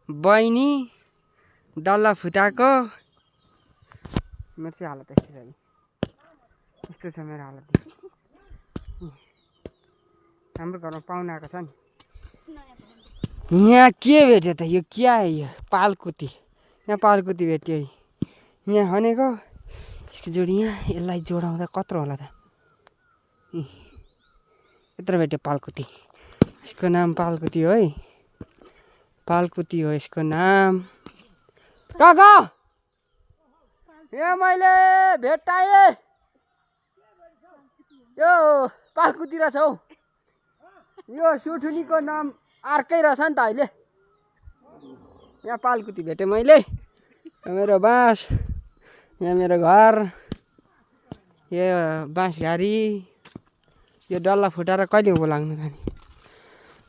बहिनी डल्ला फुटाएको। मेरो चाहिँ हालत यस्तो छ नि, यस्तो छ मेरो हालत। हाम्रो घरमा पाहुना आएको छ नि। यहाँ के भेट्यो त? यो क्या है? यो पालकुती। यहाँ पालकुती भेट्यो है। यहाँ खनेको यसको जोडी यहाँ, यसलाई जोडाउँदा कत्रो होला त? यत्रो भेट्यो पालकुती। यसको नाम पालकुती हो है, पालकुती हो यसको नाम। काका यहाँ मैले भेट्टाएँ, यो पालकुती रहेछ हौ। यो सुठुनीको नाम अर्कै रहेछ नि त अहिले। यहाँ पालकुती भेटेँ मैले। मेरो बाँस, यहाँ मेरो घर, यो बाँसघारी, यो डल्ला फुटाएर कहिले उँभो लाग्नु त नि?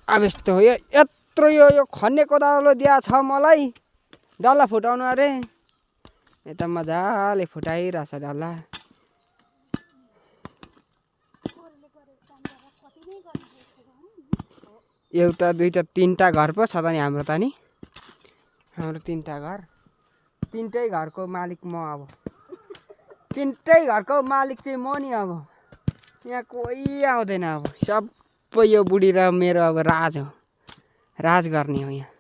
अब यस्तो हो, यत्रो यो खन्ने कोदालो दिएको छ मलाई डल्ला फुटाउनु अरे। यता मजाले फुटाइरहेछ डल्ला। एउटा दुईटा तीनटा घर पो छ त नि हाम्रो त नि। हाम्रो तीनटा घर, तीनटै घरको मालिक म। अब तीनटै घरको मालिक चाहिँ म नि। अब यहाँ कोही आउँदैन। अब सबै यो बुढी र मेरो अब राज हो, राज गर्ने हो यहाँ।